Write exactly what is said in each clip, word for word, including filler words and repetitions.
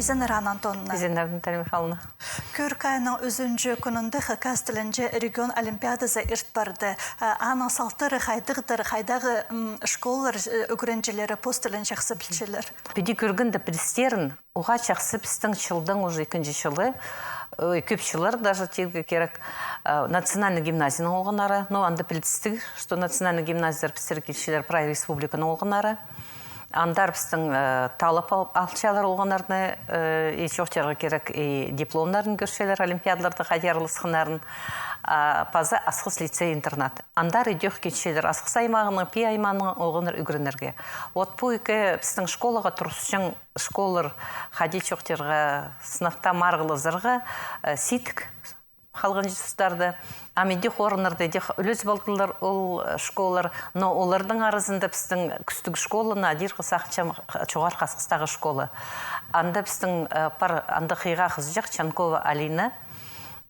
Изеннер, Анна Антоновна. Изеннер, Наталья Михайловна. Кӧрік айының ӱзінҷі кӱнінде хакас тілінҷе регион олимпиадазы ирт парды. А, аның салтары хайдағдыр, хайдағ, м, школалар, э, ӱгренҷілері пос тілін чахсы пілчелер? Піди кӧргенде, пілістерін уғаа чахсы пістің чылдаң уже ікінҷі чылы, э, кӧп чыллар даже тирге кирек, э, национальный гимназияның олғаннары, но анда пілдістіг, что национальный гимназиялар пістерге килчелер прай республиканың олғаннары. Андар пістің, э, таллап ал-, алчалар олғаннарны, э, и чоохтирға кирек, и дипломнарын кӧрчелер, олимпиадаларда хайди араласханнарын, а, паза Асхыс лицей-интернат. Андар идӧк килчелер Асхыс аймағының, Пии аймағының олғаннар ӱгренерге. Вот пу ікі пістің школаға турысчаң школалар, хайди чоохтирға, сынап таа марығлазарға, э, сидік халғанҷы тустарда. Ам идӧк орыннарда идӧк ӱлезіп алдылар ол, э, школалар. Но оларның аразында пістің кӱстіг школаны адирға сағынчам, Чоғархы Асхыстағы школа. Анда пістің, э, пар, анда хыйға хызыҷах, Чанкова Алина.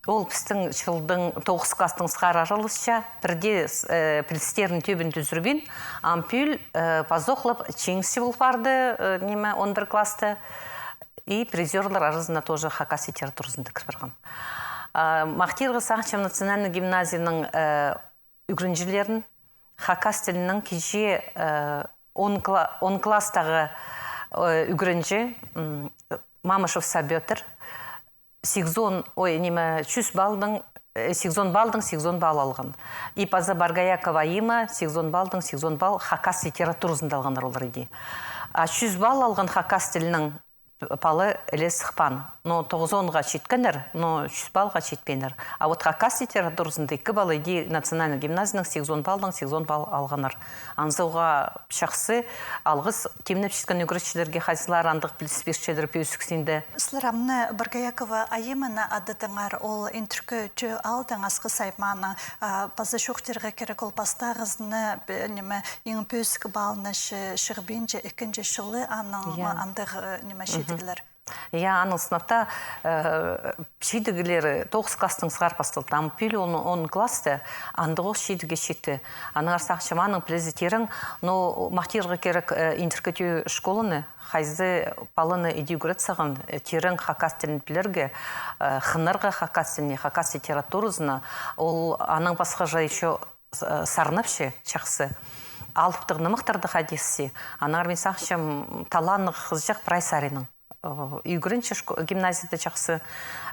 Ол пістің чылдаң тоғыс класстаң сығара араласча, пірдее, э, пілістерін тӧбін тӱзірбин, ам пӱӱл, э, пазох ла чиңісчі пол парды, э, ниме, он пір класста. И призёрлар аразына тоже хакас литературазында кір парған. А, махтирға сағынчам национальный гимназияның, э, ӱгренҷілерін, хакас тілінің кичее, э, он кла-, он класстағы, э, ӱгренҷі, м, Мамышев Сабетр, сигізон, ой, ниме, чӱс баллдаң, э, сигізон баллдаң сигізон балл алған. И паза Боргоякова Айима сигізон баллдаң сигізон балл хакас литературазында алғаннар олар иди. А чӱс балл алған хакас тілінің палы іле сыхпаан. Но тоғызонға читкеннер, но чӱс баллға читпееннер. А вот хакас литературазында ікі пала иди национальный гимназияның сигізон баллдаң сигізон балл алғаннар. Анзы уғаа чахсы, алғыс тимнеп читкен ӱгретчілерге, хайзылар андағ піліс пирчелер пӧзік синде. Сірер ам мына Боргоякова Айиманы ададыңар, ол Индіркі Тӧӧ аалдаң, Асхыс аймааның, а, паза чоохтирға кирек, ол пастағызын, пе-, ниме, иң пӧзік баллны чы-, чыыбинча, ікінҷі чылы аның, я, андағ, э, ниме, мгм, чидіглер. Я, аның сынап таа, э, чидіглері тоғыс класстаң сығара пасталды. Ам пӱӱл он, он класста андағ ох чидігге читті. Аннаңар сағынчам, аның пілізі тирең, но махтирға кирек, э, Индіркі Тӧӧ школаны, хайзы паланы иди ӱгрет салған, э, тирең хакас тілін пілерге, э, хынарға хакас тіліне, хакас литературазына. Ол анаң пасха же ещё, э, сарнапча чахсы. Алыптығ нымахтарды хайди ысча. Аннаңар мин сағынчам, таланнығ хызыҷах прай саринаң. Э, ӱгренче шко-, гимназияда чахсы,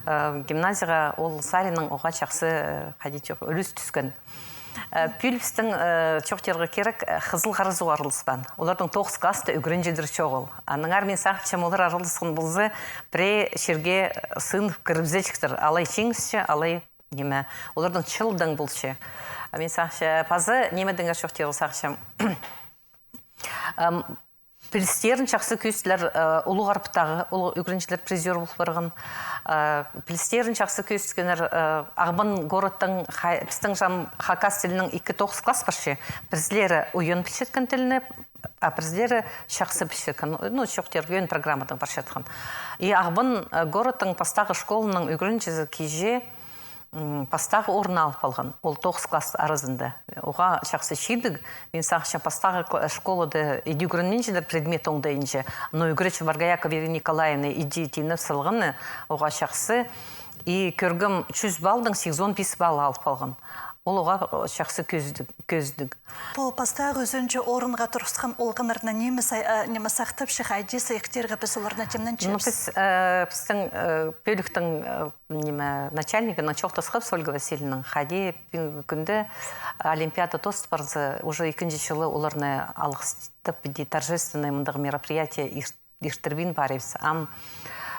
э, гимназияға ол саринаң уғаа чахсы, э, хайди чох, ӱлӱс тӱскен. Э, пӱӱл пістің, э, чоохтирға кирек, э, Хызыл Харасуға араласпаан. Оларның тоғыс класста ӱгренҷілері чоғыл. Аннаңар мин сағынчам, олар араласхан полза, пірее чирге, э, сыын кірібізерҷіктер. Алай чиңісче, алай ниме. Оларның чылдаң полча. А мин сағынчам, паза нимедеңер чоохтирға сағынчам. Ам, пілістерін чахсы кӧзіттілер, э, Улуғ Арбаттағы, ол ӱгренҷілер призёр пол парған. Э, пілістерін чахсы кӧзіткеннер, э, Ағбан городтың хай-, пістің чам хакас тілінің ікі тоғыс класс парча. Пірзілері уйан пілчеткен тілні, а пірзілері чахсы пілчеткен. Ну, чоохтирға, уйан программадаң парчатхан. И Ағбан, э, городтың пастағы школаның ӱгренҷізі кичее, м, пастағы орын алып алған. Ол тоғыс класс аразында. Уғаа чахсы чидіг. Мин сағынчам, пастағы кла-, школада иди ӱгренминчелер предмет оңдайынҷа. Но ӱгретчі Боргоякова Вера Николаевна иди тимнеп салғаны уғаа чахсы. И кӧргем, чӱс баллдаң сигізон пис балл алып алған. Ол уғаа, э, чахсы кӧзідіг, кӧзідіг. Пу пастағы ӱзінҷі орынға турысхан олғаннарны ниме сай-, э, ниме сахтапча, хайди сыйыхтирға піс оларны тимненчебіс? Ну, піс, э, пістің, э, пӧліктің, э, ниме, начальнигінең чоохтасхабыс, Ольга Васильевнанаң, хайди пӱӱнгі кӱнде олимпиада тоос парза, уже ікінҷі чылы оларны алғыстап, піди торжественный мындағ мероприятие ир-, иртірбин парибыс. Ам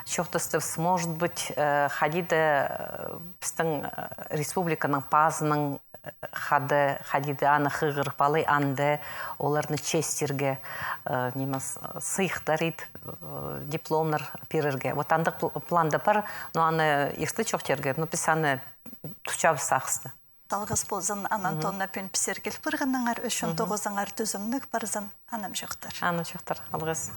чоохтастыбыс, может быть, э, хайди даа, э, пістің, э, республиканың пазынаң, э, хада, хайди даа аны хығырып алай, анда оларны честирге, э, ниме, с-, сыйыхтар ит, э, дипломнар пирерге. Вот андағ пл-, планда пар, но аны иртті чоохтирға, но піс аны тутчабыс сағысты. Алғыс ползын, Анна Антоновна, пӱӱн пістерге киліп парғаныңар ӱчӱн. Тоғызыңар тӱзімніг парзын, анымҷохтар. Анымҷохтар, алғыс.